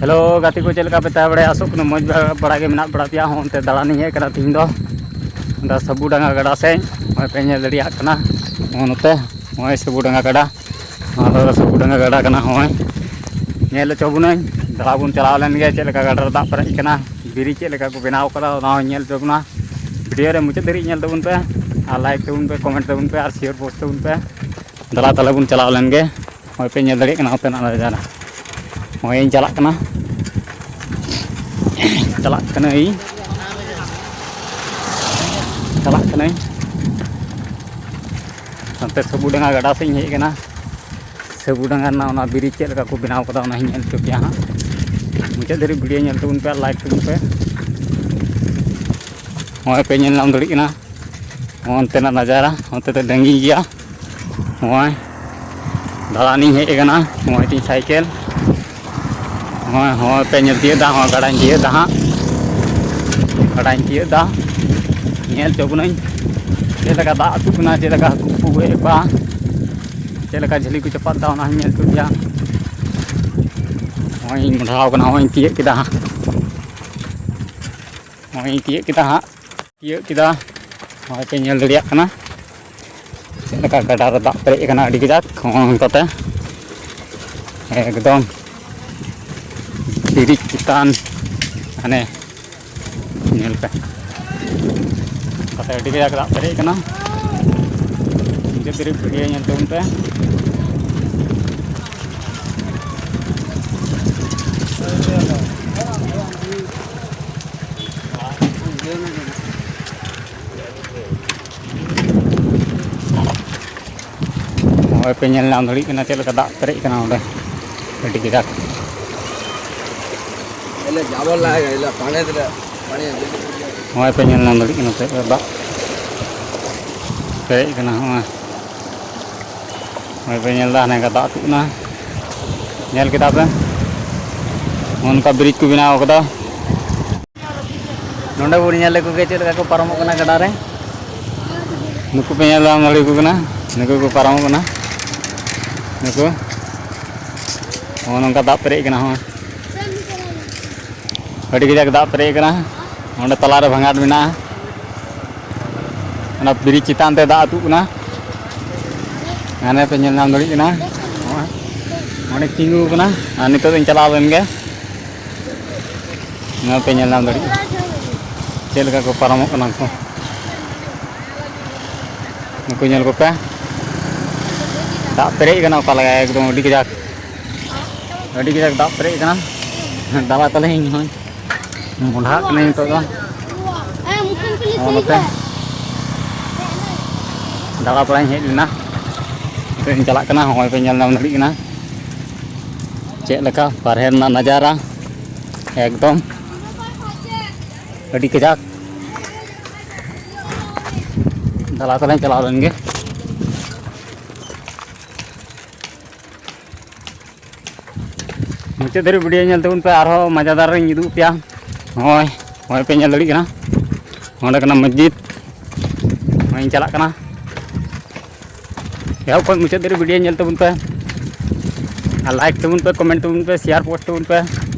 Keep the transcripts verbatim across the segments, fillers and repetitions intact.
Hello ᱜᱟᱛᱮ ᱠᱚ, ᱪᱮᱫ ᱞᱮᱠᱟ ᱯᱮ ᱛᱟᱦᱮᱸ ᱵᱟᱲᱟᱭᱟ? ᱟᱥᱚᱜ ᱠᱟᱱᱟ ᱢᱚᱡᱽ ᱵᱟᱲᱟ ᱜᱮ ᱢᱮᱱᱟᱜ ᱵᱟᱲᱟ ᱯᱮᱭᱟ᱾ ᱦᱚᱸ ᱚᱱᱛᱮ ᱫᱟᱬᱟᱱᱤᱧ ᱦᱮᱡ ᱟᱠᱟᱱᱟ ᱛᱤᱦᱤᱧ ᱫᱚ, ᱚᱸᱰᱮ ᱥᱟᱹᱵᱩ ᱰᱟᱸᱜᱟ ᱜᱟᱰᱟ ᱥᱮᱫ᱾ ᱱᱚᱜᱼᱚᱭ ᱯᱮ ᱧᱮᱞ ᱫᱟᱲᱮᱭᱟᱜ ᱠᱟᱱᱟ, ᱦᱚᱸ ᱱᱚᱛᱮ ᱱᱚᱜᱼᱚᱭ ᱥᱟᱹᱵᱩ ᱰᱟᱸᱜᱟ ᱜᱟᱰᱟ᱾ ᱱᱚᱣᱟ ᱫᱚ ᱥᱟᱹᱵᱩ ᱰᱟᱸᱜᱟ ᱜᱟᱰᱟ ᱠᱟᱱᱟ᱾ ᱦᱚᱸᱜᱼᱚᱭ ᱧᱮᱞ ᱦᱚᱪᱚ ᱵᱚᱱᱟᱹᱧ, ᱫᱟᱬᱟ ᱵᱚᱱ ᱪᱟᱞᱟᱣ ᱞᱮᱱ ᱜᱮ, ᱪᱮᱫ ᱞᱮᱠᱟ ᱜᱟᱰᱟ ᱨᱮ ᱫᱟᱜ ᱯᱮᱨᱮᱡ ᱠᱟᱱᱟ, ᱵᱨᱤᱡᱽ ᱪᱮᱫ ᱞᱮᱠᱟ ᱠᱚ ᱵᱮᱱᱟᱣ ᱠᱟᱫᱟ, ᱚᱱᱟ ᱦᱚᱸ ᱧᱮᱞ ᱦᱚᱪᱚ ᱵᱚᱱᱟ᱾ ᱵᱷᱤᱰᱤᱭᱳ ᱨᱮ ᱢᱩᱪᱟᱹᱫ ᱫᱷᱟᱹᱨᱤᱡ ᱧᱮᱞ ᱛᱟᱵᱚᱱ ᱯᱮ, ᱟᱨ ᱞᱟᱭᱤᱠ ᱛᱟᱵᱚᱱ ᱯᱮ, ᱠᱚᱢᱮᱱᱴ ᱛᱟᱵᱚᱱ ᱯᱮ, ᱟᱨ ᱥᱮᱭᱟᱨ ᱯᱳᱥᱴ ᱛᱟᱵᱚᱱ ᱯᱮ᱾ ᱫᱮᱞᱟ ᱛᱟᱦᱞᱮ ᱵᱚᱱ ᱪᱟᱞᱟᱣ ᱞᱮᱱ ᱜᱮ᱾ ᱱᱚᱜᱼᱚᱭ ᱯᱮ ᱧᱮᱞ ᱫᱟᱲᱮᱭᱟᱜ ᱠᱟᱱᱟ ᱱᱚᱛᱮᱱᱟᱜ ᱱᱟᱡᱟᱨᱟ᱾ ᱱᱚᱜᱼᱚᱭ ᱤᱧ ᱪᱟᱞᱟᱜ ᱠᱟᱱᱟ, ᱪᱟᱞᱟᱜ ᱠᱟᱹᱱᱟᱹᱧ, ᱪᱟᱞᱟᱜ ᱠᱟᱹᱱᱟᱹᱧ᱾ ᱱᱚᱛᱮ ᱥᱟᱹᱵᱩ ᱰᱟᱸᱜᱟ ᱜᱟᱰᱟ ᱥᱮᱫ ᱤᱧ ᱦᱮᱡ ᱟᱠᱟᱱᱟ᱾ ᱥᱟᱹᱵᱩ ᱰᱟᱸᱜᱟ ᱨᱮᱱᱟᱜ ᱚᱱᱟ ᱵᱨᱤᱡᱽ ᱪᱮᱫ ᱞᱮᱠᱟ ᱠᱚ ᱵᱮᱱᱟᱣ ᱠᱟᱫᱟ, ᱚᱱᱟ ᱦᱚᱸᱧ ᱧᱮᱞ ᱦᱚᱪᱚ ᱯᱮᱭᱟ ᱦᱟᱸᱜ᱾ ᱢᱩᱪᱟᱹᱫ ᱫᱷᱟᱹᱨᱤᱡ ᱵᱷᱤᱰᱤᱭᱳ ᱧᱮᱞ ᱛᱟᱵᱚᱱ ᱯᱮ ᱟᱨ ᱞᱟᱭᱤᱠ ᱛᱟᱵᱚᱱ ᱯᱮ᱾ ᱱᱚᱜᱼᱚᱭ ᱯᱮ ᱧᱮᱞ ᱧᱟᱢ ᱫᱟᱲᱮᱭᱟᱜ ᱠᱟᱱᱟ ᱚᱱᱛᱮᱱᱟᱜ ᱱᱟᱡᱟᱨᱟ, ᱚᱱᱛᱮ ᱫᱚ ᱰᱟᱹᱝᱜᱤ ᱜᱮᱭᱟ᱾ ᱱᱚᱜᱼᱚᱭ ᱫᱟᱬᱟᱱᱤᱧ ᱦᱮᱡ ᱟᱠᱟᱱᱟ, ᱱᱚᱜᱼᱚᱭ ᱛᱤᱧ ᱥᱟᱭᱠᱮᱞ᱾ ᱱᱚᱜᱼᱚᱭ, ᱱᱚᱜᱼᱚᱭ ᱯᱮ ᱧᱮᱞ ᱛᱤᱭᱳᱜ ᱫᱟ, ᱱᱚᱜᱼᱚᱭ ᱜᱟᱰᱟᱧ ᱛᱤᱭᱳᱜ ᱫᱟ ᱦᱟᱸᱜ, ᱜᱟᱰᱟᱧ ᱛᱤᱭᱳᱜ ᱫᱟ᱾ ᱧᱮᱞ ᱦᱚᱪᱚ ᱵᱚᱱᱟᱹᱧ ᱪᱮᱫ ᱞᱮᱠᱟ ᱫᱟᱜ ᱟᱹᱛᱩᱜ ᱠᱟᱱᱟ, ᱪᱮᱫ ᱞᱮᱠᱟ ᱦᱟᱹᱠᱩ ᱠᱚ ᱜᱚᱡ ᱮᱫ ᱠᱚᱣᱟ, ᱪᱮᱫ ᱞᱮᱠᱟ ᱡᱷᱟᱹᱞᱤ ᱠᱚ ᱪᱟᱯᱟᱫ ᱫᱟ, ᱚᱱᱟ ᱦᱚᱸᱧ ᱧᱮᱞ ᱦᱚᱪᱚ ᱯᱮᱭᱟ᱾ ᱱᱚᱜᱼᱚᱭ ᱤᱧ ᱢᱚᱰᱷᱟᱣ ᱠᱟᱱᱟ, ᱱᱚᱜᱼᱚᱭ ᱤᱧ ᱛᱤᱭᱳᱜ ᱠᱮᱫᱟ ᱦᱟᱸᱜ, ᱱᱚᱜᱼᱚᱭ ᱤᱧ ᱛᱤᱭᱳᱜ ᱠᱮᱫᱟ ᱦᱟᱸᱜ, ᱛᱤᱭᱳᱜ ᱠᱮᱫᱟ᱾ ᱱᱚᱜᱼᱚᱭ ᱯᱮ ᱧᱮᱞ ᱫᱟᱲᱮᱭᱟᱜ ᱠᱟᱱᱟ ᱪᱮᱫ ᱞᱮᱠᱟ ᱜᱟᱰᱟ ᱨᱮ ᱫᱟᱜ ᱯᱮᱨᱮᱡ ᱟᱠᱟᱱᱟ ᱟᱹᱰᱤ ᱠᱟᱡᱟᱠ᱾ ᱱᱚᱜᱼᱚ ᱱᱚᱝᱠᱟᱛᱮ ᱮᱠᱫᱚᱢ ᱵᱨᱤᱡᱽ ᱪᱮᱛᱟᱱ, ᱦᱟᱱᱮ ᱧᱮᱞ ᱯᱮ, ᱱᱚᱝᱠᱟᱛᱮ ᱟᱹᱰᱤ ᱠᱟᱡᱟᱠ ᱫᱟᱜ ᱯᱮᱨᱮᱡ ᱟᱠᱟᱱᱟ᱾ ᱢᱩᱪᱟᱹᱫ ᱫᱷᱟᱹᱨᱤᱡ ᱵᱷᱤᱰᱤᱭᱳ ᱧᱮᱞ ᱛᱟᱵᱚᱱ ᱯᱮ᱾ ᱱᱚᱜᱼᱚᱭ ᱯᱮ ᱧᱮᱞ ᱧᱟᱢ ᱫᱟᱲᱮᱭᱟᱜ ᱠᱟᱱᱟ ᱪᱮᱫ ᱞᱮᱠᱟ ᱫᱟᱜ ᱯᱮᱨᱮᱡ ᱠᱟᱱᱟ ᱚᱸᱰᱮ, ᱟᱹᱰᱤ ᱠᱟᱡᱟᱠ᱾ ಇಲ್ಲ ಜಾಬಲ್ಲ ಇಲ್ಲ ಪಾಣಿ ಇದ್ರೆ ಪಾಣಿ. ᱱᱚᱜᱼᱚᱭ ᱯᱮ ᱧᱮᱞ ᱧᱟᱢ ᱫᱟᱲᱮᱭᱟᱜ ᱠᱟᱱᱟ ᱪᱮᱫ ᱞᱮᱠᱟ ᱫᱟᱜ ᱯᱮᱨᱮᱡ ᱠᱟᱱᱟ᱾ ᱱᱚᱜᱼᱚᱭ, ᱱᱚᱜᱼᱚᱭ ᱯᱮ ᱧᱮᱞ ᱮᱫᱟ, ᱦᱟᱱᱮ ᱫᱟᱜ ᱟᱹᱛᱩᱜ ᱠᱟᱱᱟ, ᱧᱮᱞ ᱠᱮᱫᱟ ᱯᱮ, ᱱᱚᱜᱼᱚ ᱱᱚᱝᱠᱟ ᱵᱨᱤᱡᱽ ᱠᱚ ᱵᱮᱱᱟᱣ ᱠᱟᱫᱟ᱾ ᱱᱚᱰᱮ ᱵᱚᱱ ᱧᱮᱞ ᱞᱮᱠᱚ ᱜᱮ ᱪᱮᱫ ᱞᱮᱠᱟ ᱠᱚ ᱯᱟᱨᱚᱢᱚᱜ ᱠᱟᱱᱟ ᱜᱟᱰᱟ ᱨᱮ᱾ ᱱᱩᱠᱩ ᱯᱮ ᱧᱮᱞ ᱧᱟᱢ ᱫᱟᱲᱮᱭᱟᱠᱚ ᱠᱟᱱᱟ, ᱱᱩᱠᱩ ᱠᱚ ᱯᱟᱨᱚᱢᱚᱜ ᱠᱟᱱᱟ᱾ ᱱᱩᱠᱩ ᱱᱚᱜᱼᱚ ᱱᱚᱝᱠᱟ ᱫᱟᱜ ᱯᱮᱨᱮᱡ ᱠᱟᱱᱟ᱾ ᱦᱚᱸ, ᱟᱹᱰᱤ ᱠᱟᱡᱟᱠ ᱫᱟᱜ ᱯᱮᱨᱮᱡ ᱟᱠᱟᱱᱟ᱾ ᱚᱸᱰᱮ ᱛᱟᱞᱟᱨᱮ ᱵᱷᱟᱸᱜᱟᱴ ᱢᱮᱱᱟᱜᱼᱟ᱾ ᱚᱱᱟ ᱵᱨᱤᱡᱽ ᱪᱮᱛᱟᱱ ᱛᱮ ᱫᱟᱜ ᱟᱹᱛᱩᱜ ᱠᱟᱱᱟ᱾ ᱦᱟᱱᱮ ᱯᱮ ᱧᱮᱞ ᱧᱟᱢ ᱫᱟᱲᱮᱭᱟᱜ ᱠᱟᱱᱟ᱾ ᱱᱚᱜᱼᱚᱭ ᱚᱸᱰᱮ ᱛᱤᱸᱜᱩ ᱟᱠᱟᱱᱟ᱾ ᱟᱨ ᱱᱤᱛᱚᱜ ᱫᱚᱧ ᱪᱟᱞᱟᱣ ᱞᱮᱱ ᱜᱮ᱾ ᱱᱚᱣᱟ ᱯᱮ ᱧᱮᱞ ᱧᱟᱢ ᱫᱟᱲᱮᱭᱟᱜᱼᱟ ᱪᱮᱫ ᱞᱮᱠᱟ ᱠᱚ ᱯᱟᱨᱚᱢᱚᱜ ᱠᱟᱱᱟ ᱠᱚ᱾ ᱱᱩᱠᱩ ᱧᱮᱞ ᱠᱚᱯᱮ, ᱫᱟᱜ ᱯᱮᱨᱮᱡ ᱟᱠᱟᱱᱟ ᱚᱠᱟ ᱞᱮᱠᱟ, ᱮᱠᱫᱚᱢ ᱟᱹᱰᱤ ᱠᱟᱡᱟᱠ, ᱟᱹᱰᱤ ᱠᱟᱡᱟᱠ ᱫᱟᱜ ᱯᱮᱨᱮᱡ ᱟᱠᱟᱱᱟ᱾ ᱫᱟᱞᱟ ᱛᱟᱞᱮ ᱤᱧ ᱦᱚᱸᱧ ᱢᱚᱰᱷᱟᱜ ᱠᱟᱹᱱᱟᱹᱧ ᱱᱤᱛᱚᱜ ᱫᱚ᱾ ᱱᱚᱜᱼᱚ ᱱᱚᱛᱮ ᱫᱟᱬᱟ ᱵᱟᱲᱟᱧ ᱦᱮᱡ ᱞᱮᱱᱟ, ᱱᱤᱛᱚᱜ ᱤᱧ ᱪᱟᱞᱟᱜ ᱠᱟᱱᱟ᱾ ᱦᱚᱸᱜᱼᱚᱭ ᱯᱮ ᱧᱮᱞ ᱧᱟᱢ ᱫᱟᱲᱮᱭᱟᱜ ᱠᱟᱱᱟ ᱪᱮᱫ ᱞᱮᱠᱟ ᱵᱟᱨᱦᱮ ᱨᱮᱱᱟᱜ ᱱᱟᱡᱟᱨᱟ, ᱮᱠᱫᱚᱢ ᱟᱹᱰᱤ ᱠᱟᱡᱟᱠ᱾ ᱫᱟᱞᱟ ᱛᱟᱞᱟᱧ ᱪᱟᱞᱟᱣ ᱞᱮᱱ ᱜᱮ᱾ ᱢᱩᱪᱟᱹᱫ ᱫᱷᱟᱹᱨᱤᱡ ᱵᱷᱤᱰᱤᱭᱳ ᱧᱮᱞ ᱛᱟᱵᱚᱱ ᱯᱮ, ᱟᱨᱦᱚᱸ ᱢᱟᱡᱟᱫᱟᱨ ᱨᱤᱧ ᱩᱫᱩᱜ ᱟᱯᱮᱭᱟ᱾ ᱱᱚᱜᱼᱚᱭ, ᱱᱚᱜᱼᱚᱭ ᱯᱮ ᱧᱮᱞ ᱫᱟᱲᱮᱭᱟᱜ ᱠᱟᱱᱟ, ᱱᱚᱸᱰᱮ ᱠᱟᱱᱟ ᱢᱚᱥᱡᱤᱫ᱾ ᱱᱚᱜᱼᱚᱭ ᱤᱧ ᱪᱟᱞᱟᱜ ᱠᱟᱱᱟ᱾ ᱮᱦᱚᱵ ᱠᱷᱚᱱ ᱢᱩᱪᱟᱹᱫ ᱫᱷᱟᱹᱨᱤᱡ ᱵᱷᱤᱰᱤᱭᱳ ᱧᱮᱞ ᱛᱟᱵᱚᱱ ᱯᱮ, ᱟᱨ ᱞᱟᱭᱤᱠ ᱛᱟᱵᱚᱱ ᱯᱮ, ᱠᱚᱢᱮᱱᱴ ᱛᱟᱵᱚᱱ ᱯᱮ, ᱥᱮᱭᱟᱨ ᱯᱳᱥᱴ ᱛᱟᱵᱚᱱ ᱯᱮ᱾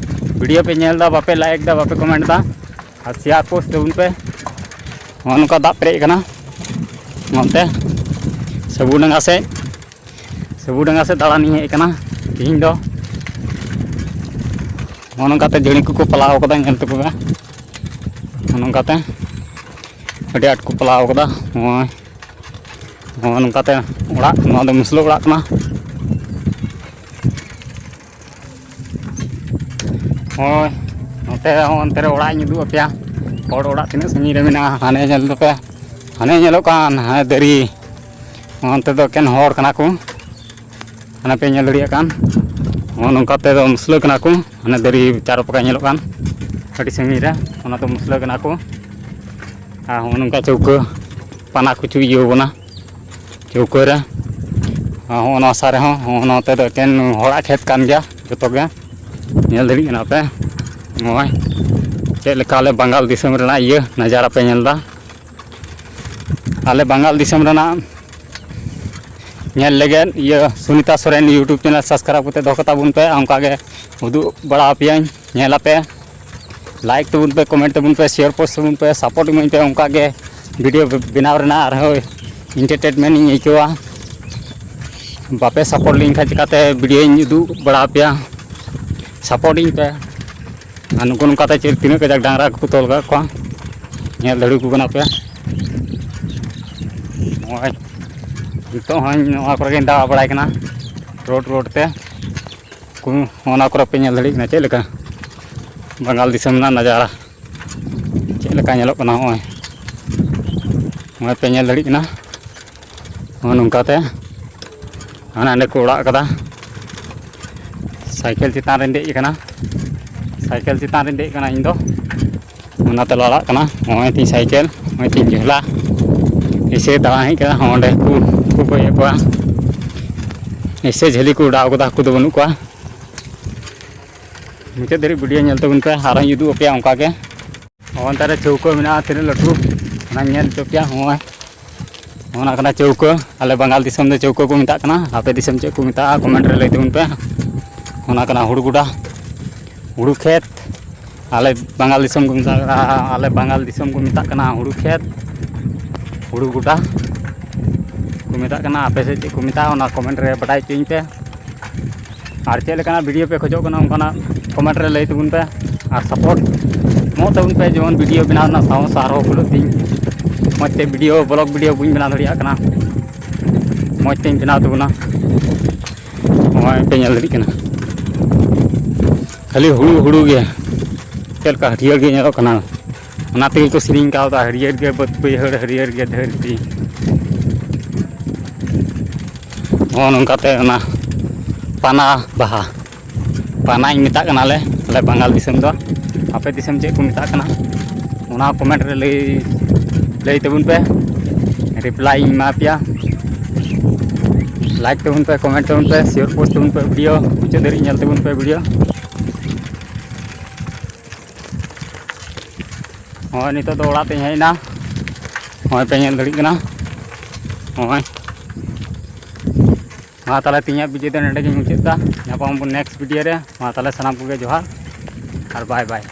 ᱵᱷᱤᱰᱤᱭᱳ ᱯᱮ ᱧᱮᱞ ᱮᱫᱟ, ᱵᱟᱯᱮ ᱞᱟᱭᱤᱠ ᱮᱫᱟ, ᱵᱟᱯᱮ ᱠᱚᱢᱮᱱᱴ ᱮᱫᱟ, ᱟᱨ ᱥᱮᱭᱟᱨ ᱯᱳᱥᱴ ᱛᱟᱵᱚᱱ ᱯᱮ᱾ ᱱᱚᱜᱼᱚ ᱱᱚᱝᱠᱟ ᱫᱟᱜ ᱯᱮᱨᱮᱡ ᱟᱠᱟᱱᱟ ᱱᱚᱱᱛᱮ ᱥᱟᱹᱵᱩᱰᱟᱸᱜᱟ ᱥᱮᱫ᱾ ᱥᱟᱹᱵᱩᱰᱟᱸᱜᱟ ᱥᱮᱫ ᱫᱟᱬᱟᱱᱤᱧ ᱦᱮᱡ ᱟᱠᱟᱱᱟ ᱛᱤᱦᱤᱧ ᱫᱚ᱾ ᱱᱚᱜᱼᱚ ᱱᱚᱝᱠᱟᱛᱮ ᱡᱟᱹᱲᱤ ᱠᱚᱠᱚ ᱯᱟᱞᱟᱣ ᱠᱟᱫᱟ, ᱧᱮᱞ ᱛᱟᱠᱚ ᱯᱮ᱾ ᱱᱚᱜᱼᱚ ᱱᱚᱝᱠᱟᱛᱮ ᱟᱹᱰᱤ ᱟᱸᱴ ᱠᱚ ᱯᱟᱞᱟᱣ ᱠᱟᱫᱟ᱾ ᱱᱚᱜᱼᱚᱭ, ᱱᱚᱜᱼᱚ ᱱᱚᱝᱠᱟᱛᱮ ᱚᱲᱟᱜ, ᱱᱚᱣᱟ ᱫᱚ ᱢᱩᱥᱞᱟᱹ ᱚᱲᱟᱜ ᱠᱟᱱᱟ᱾ ᱦᱳᱭ, ᱱᱚᱛᱮ ᱦᱚᱸ ᱚᱱᱛᱮ ᱨᱮ ᱚᱲᱟᱜ ᱤᱧ ᱩᱫᱩᱜ ᱟᱯᱮᱭᱟ᱾ ᱦᱚᱲ ᱚᱲᱟᱜ ᱛᱤᱱᱟᱹᱜ ᱥᱟᱺᱜᱤᱧ ᱨᱮ ᱢᱮᱱᱟᱜᱼᱟ, ᱦᱟᱱᱮ ᱧᱮᱞ ᱫᱚᱯᱮ, ᱦᱟᱱᱮ ᱧᱮᱞᱚᱜ ᱠᱟᱱ ᱦᱟᱱᱮ ᱫᱟᱨᱮ, ᱚᱱᱛᱮ ᱫᱚ ᱮᱠᱮᱱ ᱦᱚᱲ ᱠᱟᱱᱟ ᱠᱚ᱾ ᱦᱟᱱᱮ ᱯᱮ ᱧᱮᱞ ᱫᱟᱲᱮᱭᱟᱜ ᱠᱟᱱ, ᱱᱚᱜᱼᱚ ᱱᱚᱝᱠᱟ ᱛᱮᱫᱚ ᱢᱩᱥᱞᱟᱹ ᱠᱟᱱᱟ ᱠᱚ᱾ ᱦᱟᱱᱮ ᱫᱟᱨᱮ ᱪᱟᱨᱚ ᱯᱟᱠᱟ ᱧᱮᱞᱚᱜ ᱠᱟᱱ, ᱟᱹᱰᱤ ᱥᱟᱺᱜᱤᱧ ᱨᱮ, ᱚᱱᱟ ᱫᱚ ᱢᱩᱥᱞᱟᱹ ᱠᱟᱱᱟ ᱠᱚ᱾ ᱟᱨ ᱦᱚᱸᱜᱼᱚ ᱱᱚᱝᱠᱟ ᱪᱟᱹᱣᱠᱟᱹ ᱯᱟᱱᱟ ᱠᱚ ᱪᱩᱭ ᱤᱭᱟᱹ ᱵᱚᱱᱟ ᱪᱟᱹᱣᱠᱟᱹ ᱨᱮ᱾ ᱟᱨ ᱦᱚᱸᱜᱼᱚ ᱱᱚᱣᱟ ᱥᱟ ᱨᱮᱦᱚᱸ, ᱦᱚᱸᱜᱼᱚ ᱱᱚᱛᱮ ᱫᱚ ᱮᱠᱮᱱ ᱦᱚᱲᱟᱜ ᱠᱷᱮᱛ ᱠᱟᱱ ᱜᱮᱭᱟ ᱡᱚᱛᱚ ᱜᱮ᱾ ᱧᱮᱞ ᱫᱟᱲᱮᱭᱟᱜ ᱠᱟᱱᱟ ᱯᱮ, ᱱᱚᱜᱼᱚᱭ ᱪᱮᱫ ᱞᱮᱠᱟ ᱟᱞᱮ ᱵᱟᱝᱜᱟᱞ ᱫᱤᱥᱚᱢ ᱨᱮᱱᱟᱜ ᱤᱭᱟᱹ ᱱᱟᱡᱟᱨᱟ ᱯᱮ ᱧᱮᱞ ᱮᱫᱟ᱾ ᱟᱞᱮ ᱵᱟᱝᱜᱟᱞ ᱫᱤᱥᱚᱢ ᱨᱮᱱᱟᱜ ᱧᱮᱞ ᱞᱟᱹᱜᱤᱫ ᱤᱭᱟᱹ Sunita Soren YouTube channel subscribe ᱠᱟᱛᱮ ᱫᱚᱦᱚ ᱠᱟᱛᱟ ᱵᱚᱱ ᱯᱮ, ᱚᱱᱠᱟ ᱜᱮ ᱩᱫᱩᱜ ᱵᱟᱲᱟ ᱟᱯᱮᱭᱟᱹᱧ, ᱧᱮᱞ ᱟᱯᱮ᱾ ᱞᱟᱭᱤᱠ ᱛᱟᱵᱚᱱ ᱯᱮ, ᱠᱚᱢᱮᱱᱴ ᱛᱟᱵᱚᱱ ᱯᱮ, ᱥᱮᱭᱟᱨ ᱯᱳᱥᱴ ᱛᱟᱵᱚᱱ ᱯᱮ, ᱥᱟᱯᱳᱨᱴ ᱤᱢᱟᱹᱧ ᱯᱮ᱾ ᱚᱱᱠᱟ ᱜᱮ ᱵᱷᱤᱰᱤᱭᱳ ᱵᱮᱱᱟᱣ ᱨᱮᱱᱟᱜ ᱟᱨᱦᱚᱸ ᱮᱱᱴᱟᱨᱴᱮᱱᱢᱮᱱᱴ ᱤᱧ ᱟᱹᱭᱠᱟᱹᱣᱟ᱾ ᱵᱟᱯᱮ ᱥᱟᱯᱳᱨᱴ ᱞᱤᱧ ᱠᱷᱟᱱ ᱪᱤᱠᱟᱹᱛᱮ ᱵᱷᱤᱰᱤᱭᱳᱧ ᱩᱫᱩᱜ ᱵᱟᱲᱟ ᱟᱯᱮᱭᱟ? ᱥᱟᱯᱳᱨᱴ ᱤᱧ ᱯᱮ᱾ ᱟᱨ ᱱᱩᱠᱩ ᱱᱚᱝᱠᱟᱛᱮ ᱪᱮᱫ ᱛᱤᱱᱟᱹᱜ ᱠᱟᱡᱟᱠ ᱰᱟᱝᱨᱟ ᱠᱚᱠᱚ ᱛᱚᱞ ᱠᱟᱜ ᱠᱚᱣᱟ, ᱧᱮᱞ ᱫᱟᱲᱮ ᱟᱠᱚ ᱠᱟᱱᱟ ᱯᱮ᱾ ᱱᱚᱜᱼᱚᱭ ᱱᱤᱛᱚᱜ ᱦᱚᱸᱧ ᱱᱚᱣᱟ ᱠᱚᱨᱮ ᱜᱤᱧ ᱫᱟᱬᱟ ᱵᱟᱲᱟᱭ ᱠᱟᱱᱟ, ᱨᱳᱰ ᱨᱳᱰ ᱛᱮ᱾ ᱠᱚ, ᱚᱱᱟ ᱠᱚᱨᱮ ᱯᱮ ᱧᱮᱞ ᱫᱟᱲᱮᱭᱟᱜ ᱠᱟᱱᱟ ᱪᱮᱫ ᱞᱮᱠᱟ ᱵᱟᱝᱜᱟᱞ ᱫᱤᱥᱚᱢ ᱨᱮᱱᱟᱜ ᱱᱟᱡᱟᱨᱟ ᱪᱮᱫ ᱞᱮᱠᱟ ᱧᱮᱞᱚᱜ ᱠᱟᱱᱟ᱾ ᱱᱚᱜᱼᱚᱭ, ᱱᱚᱜᱼᱚᱭ ᱯᱮ ᱧᱮᱞ ᱫᱟᱲᱮᱭᱟᱜ ᱠᱟᱱᱟ, ᱱᱚᱜᱼᱚᱭ ᱱᱚᱝᱠᱟᱛᱮ ᱦᱟᱱᱟ ᱱᱚᱸᱰᱮ ᱠᱚ ᱚᱲᱟᱜ ᱠᱟᱫᱟ᱾ ᱥᱟᱭᱠᱮᱞ ᱪᱮᱛᱟᱱ ᱨᱮᱧ ᱫᱮᱡ ᱟᱠᱟᱱᱟ, ᱥᱟᱭᱠᱮᱞ ᱪᱮᱛᱟᱱ ᱨᱮᱧ ᱫᱮᱡ ᱟᱠᱟᱱᱟ ᱤᱧ ᱫᱚ, ᱚᱱᱟᱛᱮ ᱞᱟᱲᱟᱜ ᱠᱟᱱᱟ᱾ ᱱᱚᱜᱼᱚᱭ ᱛᱤᱧ ᱥᱟᱭᱠᱮᱞ, ᱱᱚᱜᱼᱚᱭ ᱛᱤᱧ ᱡᱷᱚᱞᱟ᱾ ᱮᱭᱥᱮ ᱫᱟᱬᱟ ᱦᱮᱡ ᱠᱟᱱᱟ, ᱚᱸᱰᱮ ᱠᱚ, ᱠᱚ ᱜᱚᱡᱮᱫ ᱠᱚᱣᱟ᱾ ᱮᱭᱥᱮ ᱡᱷᱟᱹᱞᱤ ᱠᱚ ᱚᱰᱟᱣ ᱠᱟᱫᱟ, ᱦᱟᱹᱠᱩ ᱫᱚ ᱵᱟᱹᱱᱩᱜ ᱠᱚᱣᱟ᱾ ᱢᱩᱪᱟᱹᱫ ᱫᱷᱟᱹᱨᱤᱡ ᱵᱷᱤᱰᱤᱭᱳ ᱧᱮᱞ ᱛᱟᱵᱚᱱ ᱯᱮ, ᱟᱨᱦᱚᱸᱧ ᱩᱫᱩᱜ ᱟᱯᱮᱭᱟ ᱚᱱᱠᱟ ᱜᱮ᱾ ᱚᱱᱛᱮ ᱨᱮ ᱪᱟᱹᱣᱠᱟᱹ ᱢᱮᱱᱟᱜᱼᱟ, ᱛᱤᱱᱟᱹᱜ ᱞᱟᱹᱴᱩ, ᱚᱱᱟᱧ ᱧᱮᱞ ᱦᱚᱪᱚ ᱯᱮᱭᱟ᱾ ᱱᱚᱜᱼᱚᱭ ᱚᱱᱟ ᱠᱟᱱᱟ ᱪᱟᱹᱣᱠᱟᱹ᱾ ᱟᱞᱮ ᱵᱟᱝᱜᱟᱞ ᱫᱤᱥᱚᱢ ᱫᱚ ᱪᱟᱹᱣᱠᱟᱹ ᱠᱚ ᱢᱮᱛᱟᱜ ᱠᱟᱱᱟ᱾ ᱟᱯᱮ ᱫᱤᱥᱚᱢ ᱪᱮᱫ ᱠᱚ ᱢᱮᱛᱟᱜᱼᱟ, ᱠᱚᱢᱮᱱᱴ ᱨᱮ ᱞᱟᱹᱭ ᱛᱟᱵᱚᱱ ᱯᱮ᱾ ᱚᱱᱟ ᱠᱟᱱᱟ ᱦᱩᱲᱩ ᱜᱚᱰᱟ, ᱦᱩᱲᱩ ᱠᱷᱮᱛ᱾ ᱟᱞᱮ ᱵᱟᱝᱜᱟᱞ ᱫᱤᱥᱚᱢ ᱠᱚ ᱢᱮᱛᱟᱜ ᱠᱟᱱᱟ, ᱟᱞᱮ ᱵᱟᱝᱜᱟᱞ ᱫᱤᱥᱚᱢ ᱠᱚ ᱢᱮᱛᱟᱜ ᱠᱟᱱᱟ ᱦᱩᱲᱩ ᱠᱷᱮᱛ, ᱦᱩᱲᱩ ᱜᱚᱰᱟ ᱠᱚ ᱢᱮᱛᱟᱜ ᱠᱟᱱᱟ᱾ ᱟᱯᱮ ᱥᱮᱫ ᱪᱮᱫ ᱠᱚ ᱢᱮᱛᱟᱜᱼᱟ, ᱚᱱᱟ ᱠᱚᱢᱮᱱᱴ ᱨᱮ ᱵᱟᱰᱟᱭ ᱦᱚᱪᱚᱧ ᱯᱮ᱾ ᱟᱨ ᱪᱮᱫ ᱞᱮᱠᱟᱱᱟᱜ ᱵᱷᱤᱰᱤᱭᱳ ᱯᱮ ᱠᱷᱚᱡᱚᱜ ᱠᱟᱱᱟ, ᱚᱱᱠᱟᱱᱟᱜ ᱠᱚᱢᱮᱱᱴ ᱨᱮ ᱞᱟᱹᱭ ᱛᱟᱵᱚᱱ ᱯᱮ᱾ ᱟᱨ ᱥᱟᱯᱳᱨᱴ ᱮᱢᱚᱜ ᱛᱟᱵᱚᱱ ᱯᱮ, ᱡᱮᱢᱚᱱ ᱵᱷᱤᱰᱤᱭᱳ ᱵᱮᱱᱟᱣ ᱨᱮᱱᱟᱜ ᱥᱟᱦᱚᱥ ᱟᱨᱦᱚᱸ ᱠᱷᱩᱞᱟᱹᱜ ᱛᱤᱧ, ᱢᱚᱡᱽ ᱛᱮ ᱵᱷᱤᱰᱤᱭᱳ, ᱵᱞᱚᱜ ᱵᱷᱤᱰᱤᱭᱳ ᱵᱚᱱ ᱵᱮᱱᱟᱣ ᱫᱟᱲᱮᱭᱟᱜ ᱠᱟᱱᱟ, ᱢᱚᱡᱽ ᱛᱮᱧ ᱵᱮᱱᱟᱣ ᱛᱟᱵᱚᱱᱟ᱾ ᱱᱚᱜᱼᱚᱭ ᱯᱮ ᱧᱮᱞ ᱫᱟᱲᱮᱭᱟᱜ ᱠᱟᱱᱟ, ᱠᱷᱟᱹᱞᱤ ᱦᱩᱲᱩ, ᱦᱩᱲᱩ ᱜᱮ᱾ ᱪᱮᱫ ᱞᱮᱠᱟ ᱦᱟᱹᱨᱭᱟᱹᱲ ᱜᱮ ᱧᱮᱞᱚᱜ ᱠᱟᱱᱟ, ᱚᱱᱟ ᱛᱮᱜᱮ ᱠᱚ ᱥᱮᱨᱮᱧ ᱠᱟᱣᱫᱟ, "ᱦᱟᱹᱨᱭᱟᱹᱲ ᱜᱮ ᱵᱟᱹᱫᱽ ᱵᱟᱹᱭᱦᱟᱹᱲ, ᱦᱟᱹᱨᱭᱟᱹᱲ ᱜᱮ ᱫᱷᱟᱹᱨᱛᱤ᱾" ᱱᱚᱜᱼᱚ ᱱᱚᱝᱠᱟᱛᱮ ᱚᱱᱟ ᱯᱟᱱᱟ ᱵᱟᱦᱟ, ᱯᱟᱱᱟᱧ ᱢᱮᱛᱟᱜ ᱠᱟᱱᱟᱞᱮ ᱟᱞᱮ ᱵᱟᱝᱜᱟᱞ ᱫᱤᱥᱚᱢ ᱫᱚ᱾ ᱟᱯᱮ ᱫᱤᱥᱚᱢ ᱪᱮᱫ ᱠᱚ ᱢᱮᱛᱟᱜ ᱠᱟᱱᱟ, ᱚᱱᱟ ᱠᱚᱢᱮᱱᱴ ᱨᱮ ᱞᱟᱹᱭ, ᱞᱟᱹᱭ ᱛᱟᱵᱚᱱ ᱯᱮ, ᱨᱤᱯᱞᱟᱭ ᱤᱧ ᱮᱢᱟ ᱯᱮᱭᱟ᱾ ᱞᱟᱭᱤᱠ ᱛᱟᱵᱚᱱ ᱯᱮ, ᱠᱚᱢᱮᱱᱴ ᱛᱟᱵᱚᱱ ᱯᱮ, ᱥᱮᱭᱟᱨ ᱯᱳᱥᱴ ᱛᱟᱵᱚᱱ ᱯᱮ ᱵᱷᱤᱰᱤᱭᱳ, ᱢᱩᱪᱟᱹᱫ ᱫᱷᱟᱹᱨᱤᱡ ᱧᱮᱞ ᱛᱟᱵᱚᱱ ᱯᱮ ᱵᱷᱤᱰᱤᱭᱳ᱾ ᱱᱚᱜᱼᱚᱭ ᱱᱤᱛᱚᱜ ᱫᱚ ᱚᱲᱟᱜ ᱛᱮᱧ ᱦᱮᱡ ᱮᱱᱟ, ᱱᱚᱜᱼᱚᱭ ᱯᱮ ᱧᱮᱞ ᱫᱟᱲᱮᱭᱟᱜ ᱠᱟᱱᱟ᱾ ᱱᱚᱜᱼᱚᱭ, ᱢᱟ ᱛᱟᱦᱚᱞᱮ ᱛᱮᱦᱮᱧᱟᱜ ᱵᱷᱤᱰᱤᱭᱳ ᱫᱚ ᱱᱚᱸᱰᱮ ᱜᱮᱧ ᱢᱩᱪᱟᱹᱫ ᱮᱫᱟ᱾ ᱧᱟᱯᱟᱢ ᱟᱵᱚᱱ ᱱᱮᱠᱥᱴ ᱵᱷᱤᱰᱤᱭᱳ ᱨᱮ᱾ ᱢᱟ ᱛᱟᱦᱚᱞᱮ ᱥᱟᱱᱟᱢ ᱠᱚᱜᱮ ᱡᱚᱦᱟᱨ ᱟᱨ ᱵᱟᱭ ᱵᱟᱭ᱾